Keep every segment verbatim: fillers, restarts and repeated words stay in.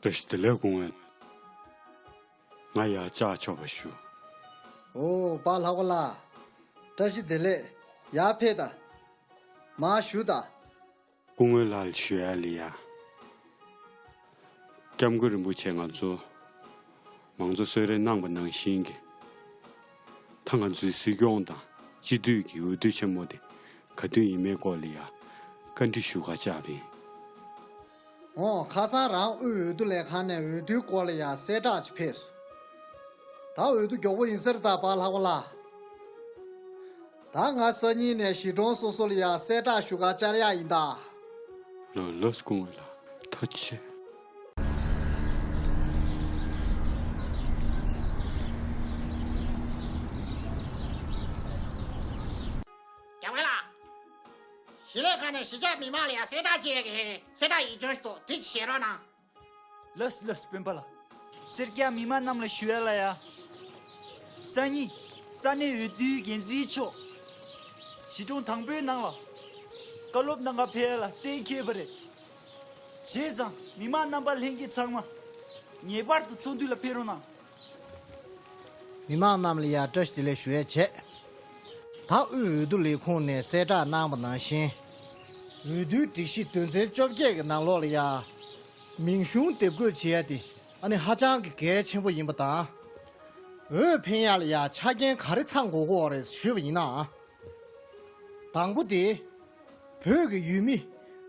བཀྲ་ཤིས་བདེ་ལེགས་སྐུ་ངོ། ང་ཡར་བཅར་ཆོག་པ་ཞུ། ཨོ་པཱ་ལྷག་པ་ལགས། བཀྲ་ཤིས་བདེ་ལེགས། ཡར་ཕེབས་དང་། མར་བཞུགས་དང་། སྐུ་ངོ་ལགས་ལ་ཞུ་ཡ་ལ་ཡ། སྐྱབས་མགོན་རིན་པོ་ཆེ་ང་ཚོ་མང་གཙོ་གསོལ་རས་གནང་བ་ནང་བཞིན་གྱི། ད་ང་ཚོའི་སྲིད་སྐྱོང་དང་སྤྱི་འཐུས་ཀྱི་འོས་བསྡུ་ཆེན་མོ་དེ་ག་དུས་ཡིན་མིན་སྐོར་ལ་ཡ་བཀའ་འདྲི་ཞུ་ག་བཅར་བ་ཡིན། ཨོ་ཁ་སང་རང་དབུས་འོས་བསྡུ་ལས་ཁང་ནས་འོས་བསྡུའི་སྐོར་ལ་ཡ་གསལ་བསྒྲགས་ཅིག་ཕེབས་སོང་། ད་འོས་བསྡུ་མགྱོགས་པོ་ཡིན་ས་རེད་ད་པཱ་ལྷག་པ་ལགས། ད་ང་སང་ཉིན་ནས་གཞིས་གྲོང་སོ་སོ་ལ་ཡ་གསལ་བསྒྲགས་ཞུ་ག་བཅར་ཡག་ཡིན་ད། ལགས་ལགས་སོ་སྐུ་ངོ་ལགས། ཐུགས་རྗེ་ཆེ། སྐྱབས་མགོན་ལགས། གཞིས་ལས་ཁང་ནས་གཞིས་ཆགས་མི་མང་ལ་ཡ་གསལ་བསྒྲགས་བྱེད་ཡག་གི་གསལ་བསྒྲགས་ཡིག་ཆུང་ཞིག་འདུག་དེ་ཅིག་བཞེས་རོགས་གནང་། ལགས་ལགས་སྤེན་པ་ལགས། སེར་སྐྱ་མི་མང་རྣམས་ལ་ཞུ་ཡ་ལ་ཡ། སང་ཉིན་ས་གནས་འོས་བསྡུའི་འགན་འཛིན་མཆོག་གཞིས་གྲོང་དང་པོའི་ནང་ལ་བཀའ་སློབ་གནང་ག་ཕེབས་ཡ་ལ་གཏན་འཁེལ་བ་རེད། བྱས་ཙང་མི་མང་རྣམ་པ་ལྷན་རྒྱས་ཚང་མ་ངེས་པར་དུ་ཚོགས་འདུ་ལ་ཕེབས་རོགས་གནང་། མི་མང་རྣམས་ལ་ཡང་བཀྲ་ཤིས་བདེ་ལེགས་ཞུ་ཡས་བྱས། ད་དབུས་འོས་བསྡུ་ལས་ཁུངས་ནས་གསལ་བསྒྲགས་གནང་བ་ནང་བཞིན། འོས་བསྡུའི་སྒྲིག་གཞི་དོན་ཚན་བཅོ་བརྒྱད་ཀྱི་ནང་ལོགས་ལ་ཡང་། མིང་གཞུང་དེབ་འགོད་བྱེད་ཡ་དེ་ཨ་ནི་ཧ་ཅང་གི་གལ་ཆེན་པོ་ཡིན་པ་དང་། འོས་འཕེན་ཡ་ལ་ཡང་ཆ་རྐྱེན་ག་རེ་ཚང་དགོས་ཀྱི་ཡོད་རེད་ཞུས་པ་ཡིན་ན། དང་པོ་དེ། བོད་ཀྱི་ཡུལ་མི་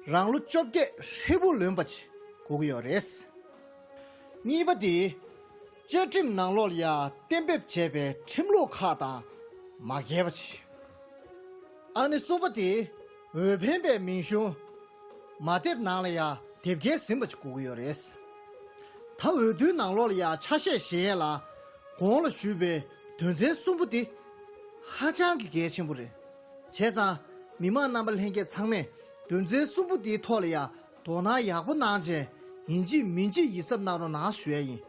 རང་ལོ་བཅོ་བརྒྱད་ཧྲིལ་པོ་ལོན་པ་ཅིག་དགོས་ཀྱི་ཡོད་རེད། གཉིས་པ་དེ། བཅའ་ཁྲིམས་ནང་ལོགས་ལ་ཡང་གཏན་འབེབས་བྱས་པའི་ཁྲིམས་ལུགས་ཁག་དང་མ་འགལ་བ་ཅིག་ཨ་ནི་གསུམ་པ་དེ། འོས་འཕེན་པའི་མིང་གཞུང་། མ་དེབ་ནང་ལ་ཡང་དེབ་སྐྱེལ་ཟིན་པ་ཅིག་དགོས་ཀྱི་ཡོད་རེད། ད་འོས་བསྡུའི་ནང་ལོགས་ལ་ཡང་ཆ་ཤས་བཞེས་ཡས་ལ། གོང་ལ་ཞུས་པའི་དོན་ཚན་གསུམ་པོ་འདི། ཧ་ཅང་གི་གལ་ཆེན་པོ་རེད། བྱས་ཙང་མི་མང་རྣམ་པ་ལྷན་རྒྱས་ཚང་མས་དོན་ཚན་གསུམ་པོ་འདིའི་ཐོག་ལ་ཡང་དོ་སྣང་ཡག་པོ་གནང་བྱས་ཡིན་གཅིག་མིན་གཅིག་ཡིད་གཟབ་གནང་རོགས་གནང་ཞུ་ཡ་ཡིན།